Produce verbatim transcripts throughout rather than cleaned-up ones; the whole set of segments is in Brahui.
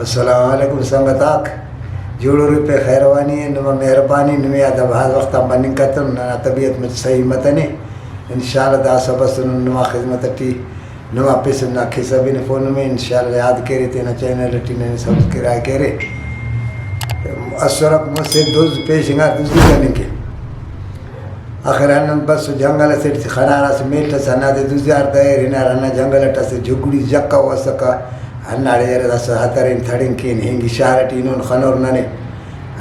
السلام علیکم سنگت آک، جوڑ و رپے خیروانی ء۔ نما مہربانی، نمے آ دا بھاز وخت آن بننگ کتون، ننا طبیعت مچ صحیح متنے۔ انشاءاللہ داسہ بسنن نما خذمت ٹی، نما پسن نا قصہ بنفو نمے۔ انشاءاللہ یاد کرے تینا چینل ٹی ننے سبسکرائب کرے۔ اسرک مسہ دز پیشنگار دزی کننگ کن۔ آخر ہندن بس جنگل اسیٹ خنار اسہ میل اس ہندادے دزیار دائر ہنار، ہندا جنگل اٹ اسہ جھگڑی جکہ و اسکہ، ہنداڑے یرہ داسہ ہترین تھڑنگ کین، ہنگ اشارہ ٹی ہنون خنور ننے۔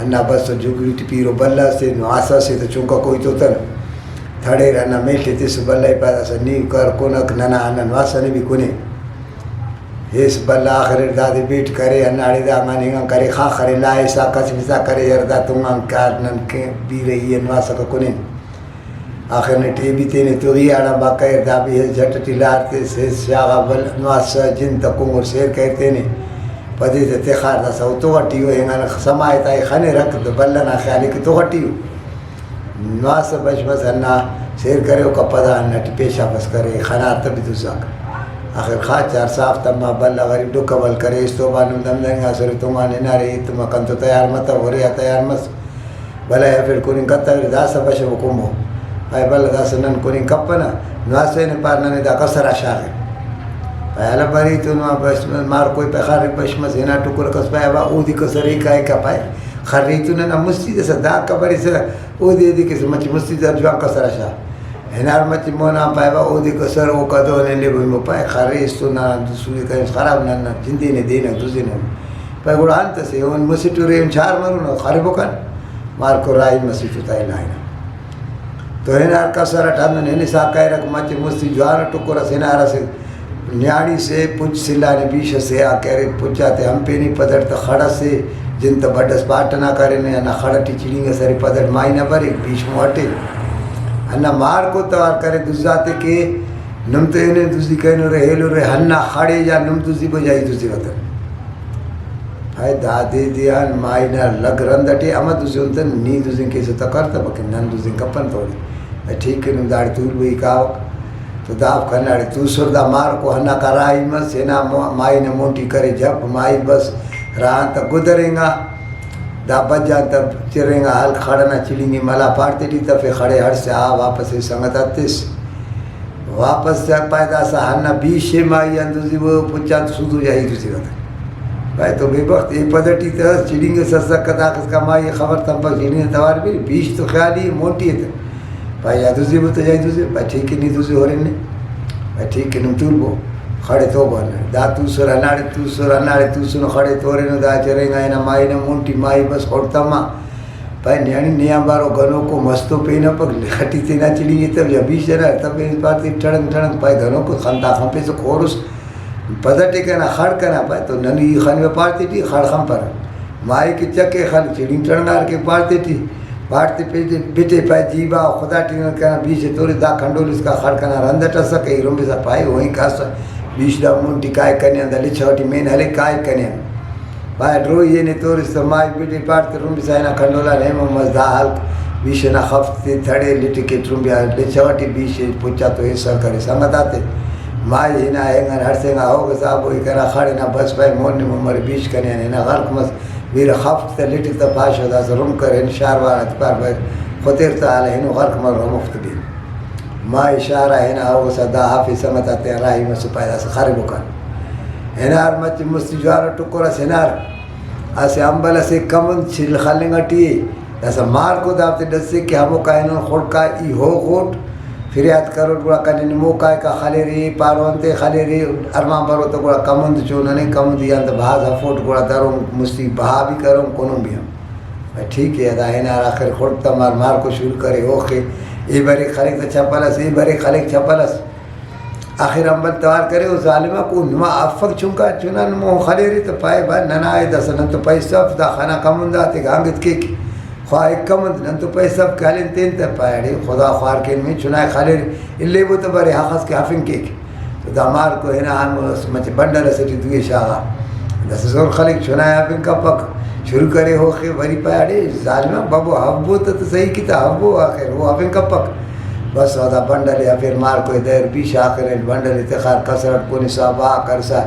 ہندا بس جھگڑی ٹی پیرو بلہ اسے، نواسہ اسے تہ چنکا کوئی توتن تھڑیر، ہندا میل ٹی تس بلہ ای پا داسہ نیو کر کنک ننا ہندا نواسہ نے بھی کنے۔ ہیس بھلا آخر اٹ دادے بیٹ کرے، ہنداڑے دا مان اینگان کرے، خاخر ءِ لائسا کسفسا کرے، یار دا تنگان کار نن کہ بیرہ ای ہنواسکہ کنین۔ آخر نے ٹیبی تینے تغی آڑان با کریر، دا بھی ہیس جھٹ ٹی لار تس، ہیس شاغا بل نواسہ جن تا کنگو سیر کریر تینے۔ پدے تہ تخار داسہ او تغ ٹی او، اینگان سما ءِ تا ای خنرک، دا بھلا نا خیال ءِ کہ تغ ٹی او۔ نواسہ بش مس ہندا سیر کرے، اوکا پدا ہندا ٹی پیشاپ اس کرے، خنار تہ بھی دزاک۔ آخر خاچار صاف تما بھلا غریب ڈکھ بل کرے، استو با نم دم دننگاسرے، تمان ہنارے، ایتما کنتو تیار متو، ہرے آ تیار مس۔ بھلا ایفیڈ کننگ کتوری، داسہ بش و کمبو۔ پائے بھلا داسہ نن کننگ کپنہ، نواسہ نے پار ننے دا کسر آ شاغے۔ پائے ہلہ بری تو نوا بش مس، مار کوئی پخار بش مس، ہنا ٹکر کس پائے با اودی کسر ای کائے کا پائے۔ خری تو ننا مستی دسہ دا کبری سر اودے دے کسر مچہ مستی در جوان کسر آ شا۔ ہنار مچہ مونا پائے با اودے کسر اوکا دو نے لے بھئی مو پائے خرے استو نا سوئے کنے خراب نا نا جندے نے دینا دوزے نے۔ پائے گڑا انت سے اون مسٹو رے اون چار مرو نا خرے بکن۔ مار کو رائی مسٹو تائے لائنا۔ تو ہنار کسر اٹ ہندن ہنسا کائرک مچہ مستی جوان ٹکر اس ہنار اسے۔ نیاڑی سے پچ سلانے بیش اسے آ کہ ارے پچ آتے ہمپینے پدٹ تہ خڑ اسے جن تہ بڈ اس پاٹ ئنا کرینے، ہندا خڑ ٹی چڑینگ اس ارے پدٹ مائی نا بریک بیش مون ہٹے۔ ہندا مار کو توار کرے دز آتے کہ نم تہ ہنے دزی کرینورے ہیلورے، ہندا خڑے یا نم دزی بجائی دزی وطن۔ پائے دادے دے آن مائی نا لگ رند ئٹی امہ دزی انتن نی دزی کیسہ تہ کر تہ بکن نن دزی کپن تو۔ ٹھیک کہ نم داڑے تولبئی کاوک۔ تو دافک ہنداڑے توسر، دا مارکو ہندا کرائی مس، ہنا مو-، مائی نا مون ٹی کرے جھپ، مائی بس راہان تہ گدرینگا، دا بجان تہ چرینگا، ہلک خڑ ئنا چڑینگے ملا پاڑ تیٹی تفے، خڑے ہڑسے آ واپس ای سنگت آ تس۔ واپس تہ پائے داسہ ہندا بیش ءِ مائی آن دزی و پچان تہ سودو جائی دزی وتہ۔ پائے تو بے بخت، ای پد ٹی تہ چڑینگ اس اسکہ، داخسکا مائی ءِ خبر تمپک، چڑینگ نا توار بے، بیش تو خیالی ءِ مون ٹی ءِ تہ۔ پائے یا دزی بو تہ یا دزی، پائے ٹھیک ءِ نی دزی ہرن نے۔ پائے ٹھیک ءِ نم تولبو، خڑے توبو ہناڑے۔ دا توسر ہناڑے توسر ہناڑے توسنو، خڑے تورینو، دا چرینگا ہنا مائی نا مون ٹی، مائی بس خڑ تما۔ پائے نیاڑی نے آنبارو گنوکو مستو پین اپک، لخٹی تینا چڑینگ ءِ تب یا بیش ہنا تب پین پارتی ٹڑنگ ٹڑنگ، پائے گنوکو خندا خنپیسو کورس۔ پد ٹی کنا خڑ کنا پائے تو نن ای خنوہ پارتی ٹی خڑ خنپرہ۔ مائی کہ چکے خن چڑینگ ٹڑنگار کہ پارتی ٹی۔ پارتی پیٹے بٹے پائے جیبا خدا ٹی نن کنا بیش ءِ توری دا کنڈول اسکا خڑ کنا رند اٹ اسکہ ای رمبسا پائے ہوئی کاسہ بیش دا مون ٹی کائک کنے آن دا لچغ ٹی مین ہلے کائک کنے آن۔ پائے ڈروئی ءِ نے تورس تہ مائی بڈی پاٹ تہ رمبسا ہنا کنڈولا نے ہمو مس دا ہلک بیش ئنا خف تے تھڑے لٹک ءِ ترمبیا لچغ ٹی بیش ءِ پچا تو ایسر کرے سنگت آتے۔ مائی ہنا اینگان ہڑسینگا ہوغسا بوئی کنا خڑ ہنا بس پائے مون نے ممر بیش کنے آن ہنا غرق مس بیرہ خف تہ لٹک تہ پاشو داسہ رم کر ہن شاروان آتے پار بھئی خطر تہ حال ہنو غرق مرو ہموفتے بین۔ مائی شار آ ہنا ہوغسا دا ہافے سنگت آتیان راہی مسو پائے داسہ خربو کن۔ ہنار مچہ مستی جوانو ٹکر اس ہنار۔ اسہ امبل اسے کمند چل خلنگ ٹی ءِ۔ داسہ مارکو دافتے ڈسے کہ ہموکا ہنون خڑکا ای ہو خوٹ فریاد کروٹ گڑا کنے نمو کائکا خلیرے پارو انتے خلیرے ارمان برو تہ گڑا کمند چو ننے کمند ای آن تہ بھاز ہفوٹ گڑا درون مستی بہا بھی کرون کنون بھی ہم۔ ٹھیک ءِ، دا ہنار آخر خڑک تہ مار مارکو شروع کرے، اوخے اے بریک خلیک تہ چپل اس، اے بریک خلیک چپل اس۔ آخر امبل توار کرے، او ظالم آک، او نما افک چنکا چنا نمو خلیرے تہ پائے با ننا ءِ داسہ نن تو پیسہ اف، دا خنا کمند آتے گانگت کیک، خواہک کمند، نن تو پیسہ اف کہ ہلین تین تہ پائے اڑے خدا خوار کین میں چنا ءِ خلیر الیبو تہ برے ہخس کہ ہفنگ کیک۔ تو دا مارکو ہنا ہمو مچہ بنڈل اسے ٹی دوئے شاغا۔ داسہ زور خلیک چنا ءِ ہفنگ کپک۔ شروع کرے اوخے وری پائے اڑے ظالما بابو ہبو تہ تہ صحیح کیتا ہبو آخر او ہفنگ کپک۔ بس او دا بنڈل ءِ ہفیر مارکو ءِ دیر بیش آخر ءِ بنڈل ءِ تخار کسر اٹ کونسا با کرسا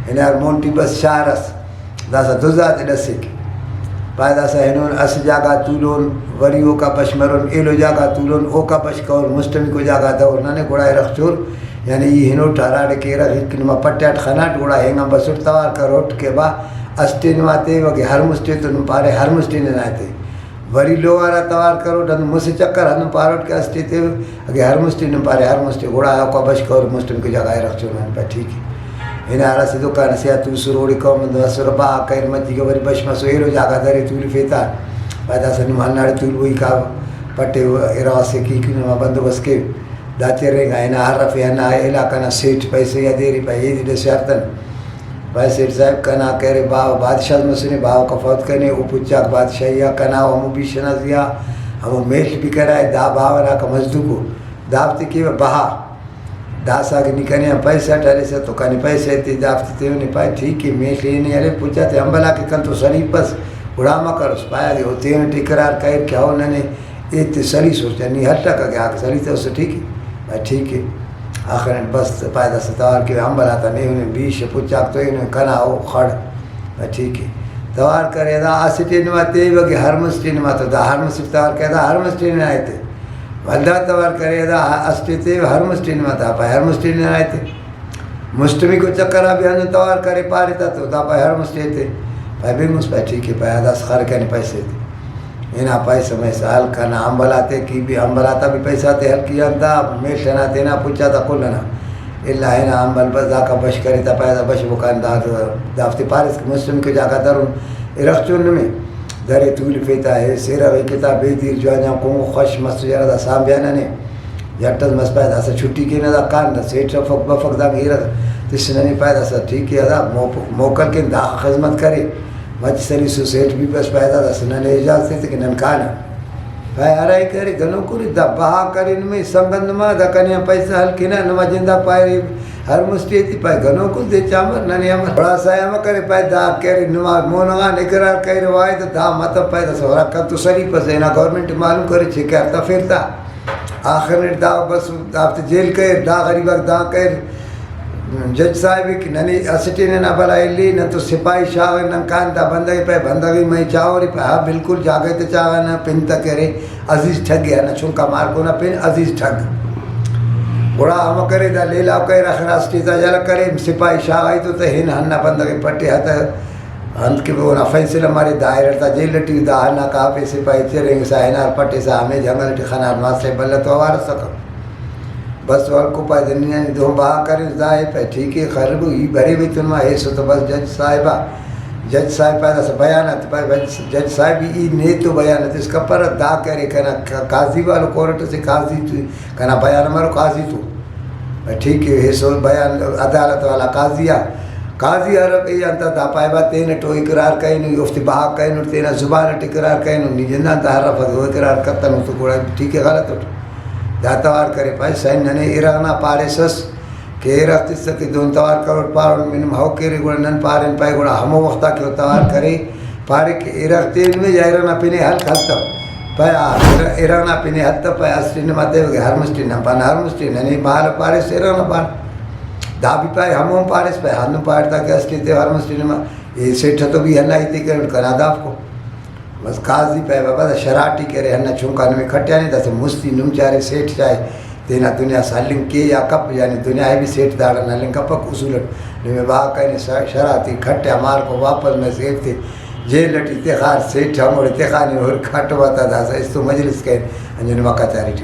ہنار مون ٹی بس شار اس۔ داسہ دز آتے ڈسک۔ پائے داسہ ہنون اسہ جاگہ تولون، وری اوکا بش مرون، ایلو جاگہ تولون، اوکا بش کرور، مسٹمیکو جاگہ دور ننے، گڑا ارغ چور، یعنی ای ہنوٹ ہراڑے کہ ارغ ہک نما پٹیاٹ خناٹ، گڑا اینگان بسٹ توار کروٹ کہ با اسٹے نما تے، وگے ہر مسٹے تو نم پارے ہر مسٹے ننا تے۔ وری لوہارا توار کروٹ، ہندن مسہ چکر ہندن پاروٹ کہ اسٹ ایتے، اگہ ہر مسٹی نم پارے ہر مسٹی، گڑا اوکا بش کرور مسٹمیکو جاگہ ارغ چور ننے پائے ٹھیک ءِ۔ ہنا ہرا اسہ دکان سے آ توسر اوڑے قوم ہندن اسر با کریر مچیکہ وری بش مسو ایلو جاگہ درے تولفے تا، پائے داسہ نم ہنداڑے تولبو ای کا پٹے ارغ اسے کی نما بندوبست کیو۔ دا ترینگا ہنا ہرفے ہندا علاقہ نا سیٹھ پیسہ یا دیرے پائے ایدے ڈسے ہرتن۔ پائے سیٹھ صاحب، کنا کہ ارے باوہ بادشاہ مسنے، باوہ کا فوت کنے، او پچاک بادشاہی آ کنا و ہمو بیش ئنا زی آ ہمو میڷ بھی کرائے، دا باوہ نا کا مزدوکو، دافتے کیوہ بہا۔ داسہ اگہ نی کنے آن پیسہ اٹ ہلیسہ تو کنے پیسہ ایتے، دافتے تیوہ نے پائے ٹھیک ءِ، میڷ ءِ نے ہلے پچا تے ہمبل آ کہ کنتو سلیپس، گڑا امر کروس۔ پائے اگہ او تینٹ اقرار کریر کہ ہو ننے ایتے سلیسس، نی ہلٹکہ کہ آک سلیتوسہ ٹھیک ءِ، پائے ٹھیک ءِ۔ آخر اٹ بس پائے داسہ توار کہ ہمبل آتا نے ہن بیش پچاک تو ایہن کنا او خڑ۔ ٹھیک ءِ۔ توار کرے دا اسٹ ٹی نما تیوہ کہ ہر مسٹ ٹی نما تو دا ہر مسٹ توار کرے دا ہر مسٹ ٹی ننا ایتے۔ ولدا توار کرے دا اسٹ ٹی تیوہ ہر مسٹ ٹی نما دا پائے ہر مسٹ ٹی ننا ایتے۔ مسٹمیکو چکر آ بھی ہندن توار کرے پارے تا تو دا پائے ہر مسٹ ٹی ایتے۔ پائے بے مس پائے ٹھیک ءِ، پائے داسہ خر کنے پیسہ ایتے۔ ہنا پیسہ میسہ ہلک ہندا ہمبل آتے کی بھی، ہمبل آتا بھی پیسہ آتے ہلکی آن دا میڷ ئنا تینا پچا تا کل ئنا۔ الا ہنا ہمبل بس داکا بش کرے تا پیدا بش بکان دا، دافتے پاریس کہ مسٹمیکو جاگہ درون ارغ چون نمے درے تولفے تا ہے سیرا غی کتا بے دیر جوان جان کونگو خوش مس یار دا سانبیا ننے۔ جٹ ئس مس پائے داسہ چھٹی کینہ دا کان دا سیٹ افک بفک دانگ ایرہ تس ننے پائے داسہ ٹھیک ءِ ہرا موپ-، موکل کن دا خذمت کرے۔ مچ سلیسو سیٹ بھی بس پائے داسہ ننے اجازت ایتے کہ نن کانہ۔ پائے ہرا ای کرے گنوکو نے دا بہا کرے نمے سنگت نما دا کنے آن پیسہ ہلکینہ نما جندا پائے ہر مسٹی ایتے پائے گنوکو دے چامر ننے امر۔ گڑا سا امر کرے پائے دا کرے نما مونغان اقرار کرے واحد دا مطلب پائے داسہ ہرا کنتو سلیپس ہنا گورنمنٹ معلوم کرے چکار تفیر تا۔ آخر اٹ دا بس دافتے جیل کریر، دا غریب آک دا کریر۔ جج صاحب کہ ننے اسٹ ٹی ننا بلا الی، نن تو سپاہی شاغ، نن کان دا بندغ پہ بندغ مئے چاوری پہ، ہا بالکل جاگہ تے چاغا نہ پن تک ارے عزیز ٹھگ ءِ، ہندا چنکا مارکو نا پن عزیز ٹھگ۔ گڑا ہمو کرے دا لیلاؤ کریر، آخر اسٹ ٹی تا جلہ کرے، سپاہی شاغ ای تو تہ ہن ہندا بندغ پٹے ہتہ۔ انت کہ اونا فیصلہ مرے، دائرہ تا جیل ٹی دا ہندا کافی سپاہی ترینگسا ہنار پٹسا ہمے جنگل ٹی خنار ماسے بلہ تو اوار اسکہ۔ بس ہلکو پائے دنیا نے دہن بہا کرے دا ہے پائے ٹھیک ہے خربو ای برے بیتون ما ایسو تو بس جج صاحبہ، جج صاحب پائے داسہ بیانات پائے بس جج صاحب ای نے تو بیانات اس کا پر دا کرے کنا قاضی والو کورٹ سے قاضی تو کنا بیان مرو قاضی تو۔ ٹھیک ءِ، ایسو بیان عدالت والا قاضی آ، قاضی ہر ای انت دا پائبہ تینٹ او اقرار کرینو، اوفتے بہا کرینو، تینا زبان اٹ اقرار کرینو، نی جندان تا ہر لفظ او اقرار کتنو تو گڑا ٹھیک ءِ، غلط اٹ دا توار کرے پائے سائن ننے ارغ نا پاریسس کہ ارغ تسہ کہ دہن توار کروٹ پارون منم ہو کیرے گڑا نن پارین پائے گڑا ہمو وختا کہ او توار کرے پارے کہ ارغ تینوے یا ارغ نا پن ءِ ہلک ہلتو۔ پائے آ، ارغ، ارغ نا پن ءِ ہلتو پائے اسٹ ٹی نما تیوہ کہ ہر مسٹ ٹی نن پانہ ہر مسٹ ٹی ننے مالو پاریس ارغ نا پان۔ دا بھی پائے ہمون پاریس پائے ہندن پاریٹ تاکہ اسٹ ٹی تیوہ ہر مسٹ ٹی نما۔ اے سیٹھ تو بھی ہندا ہیتے کرے کنا دافکو۔ بس قاضی پائے بابا دا شرارٹی کرے ہندا چنکا نمے کھٹیانے داسہ مستی نم چارے سیٹھ چائے تینا دنیا سے ہلنگ کے یا کپ، یعنی دنیا ءِ بھی سیٹ داڑان ہلنگ کپک اصول اٹ۔ نمے بہا کرے شرارتی کھٹیا مارکو واپس میں سیٹ تے جیل ٹی تخار، سیٹ ہموڑے تخانے اور کھٹ وتا داسہ استو مجلس کرے انجن مکا چارے ٹی۔